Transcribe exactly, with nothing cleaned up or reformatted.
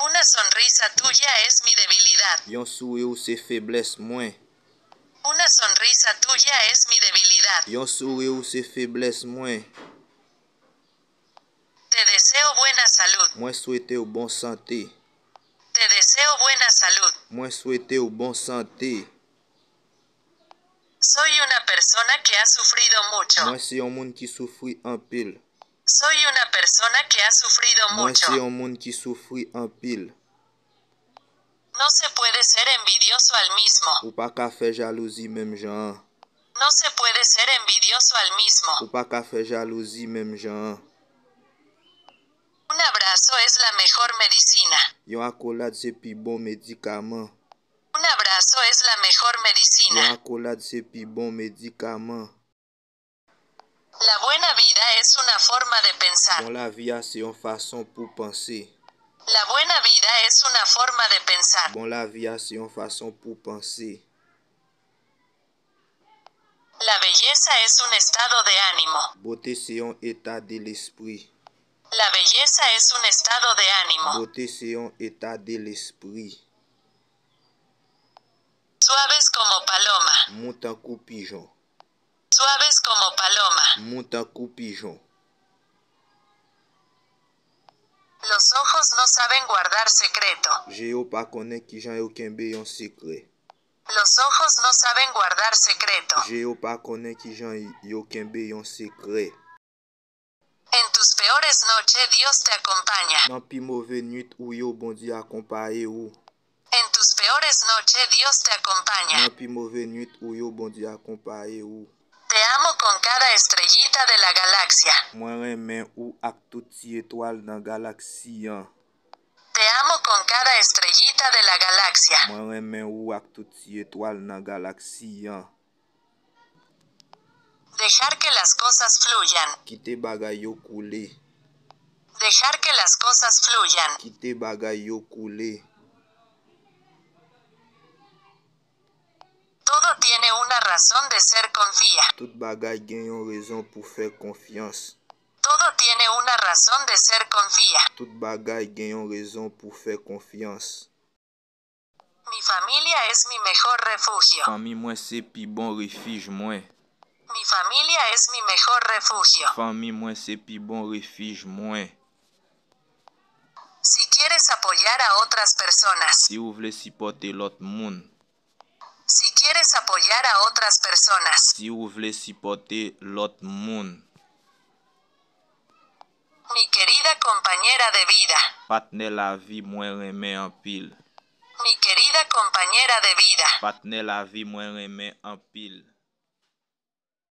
Una sonrisa tuya es mi debilidad. Yon souri w se feblès mwen. Una sonrisa tuya es mi debilidad. Yon souri w se feblès mwen. Te deseo buena salud. Mwen swete w bon sante. Te deseo buena salud. Mwen swete w bon sante. Soy una persona que ha sufrido mucho. Mwen se yon moun ki soufri anpil. Soy una persona que ha sufrido mucho. Mwen se yon moun ki soufri anpil. No se puede ser envidioso al mismo. Ou pa ka fè jalouzi menm jan an. No se puede ser envidioso al mismo. Ou pa ka fè jalouzi menm jan an. Un abrazo es la mejor medicina. Yon akolad se pi bon medikaman. Un abrazo es la mejor medicina. Yon akolad se pi bon medikaman. La buena vida es una forma de pensar. Bon lavi a se yon fason pou panse. La buena vida es una forma de pensar. Bon lavi a se yon fason pou panse. La belleza es un estado de ánimo. Bote se yon eta de lespri. La belleza es un estado de ánimo. Bote se yon eta de lespri. Suaves como paloma. Mou tankou pijon. Suaves como paloma. Mou tankou pijon. Los ojos no saben guardar secreto. Je yo pa konnen kijan yo kenbe yon sekrè. Los ojos no saben guardar secreto. Je yo pa konnen kijan yo kenbe yon sekrè. En tus peores noches Dios te acompaña. Nan pi move nwit ou yo, Bondye akonpaye ou. En tus peores noches Dios te acompaña. Nan pi move nwit ou yo, Bondye akonpaye ou. Te amo con cada estrellita de la galaxia. Mwen renmen ou ak tout ti etwal nan galaksi an. Te amo con cada estrellita de la galaxia. Mwen renmen ou ak tout ti etwal nan galaksi an. Dejar que las cosas fluyan. Kite bagay yo koule. Dejar que las cosas fluyan. Kite bagay yo koule. Todo tiene una razón de ser, confía. Tout bagay gen yon rezon pou fè konfyans. Todo tiene una razón de ser, confía. Tout bagay gen yon rezon pou fè konfyans. Mi familia es mi mejor refugio. Fanmi mwen se pi bon refij mwen. Mi familia es mi mejor refugio. Fanmi mwen se pi bon refij mwen. Si quieres apoyar a otras personas. Si ou vle sipòte lòt moun. Si quieres apoyar a otras personas. Si ou vle sipòte lòt moun. Mi querida compañera de vida. Patnè lavi mwen renmen anpil. Mi querida compañera de vida. Patnè lavi mwen renmen anpil.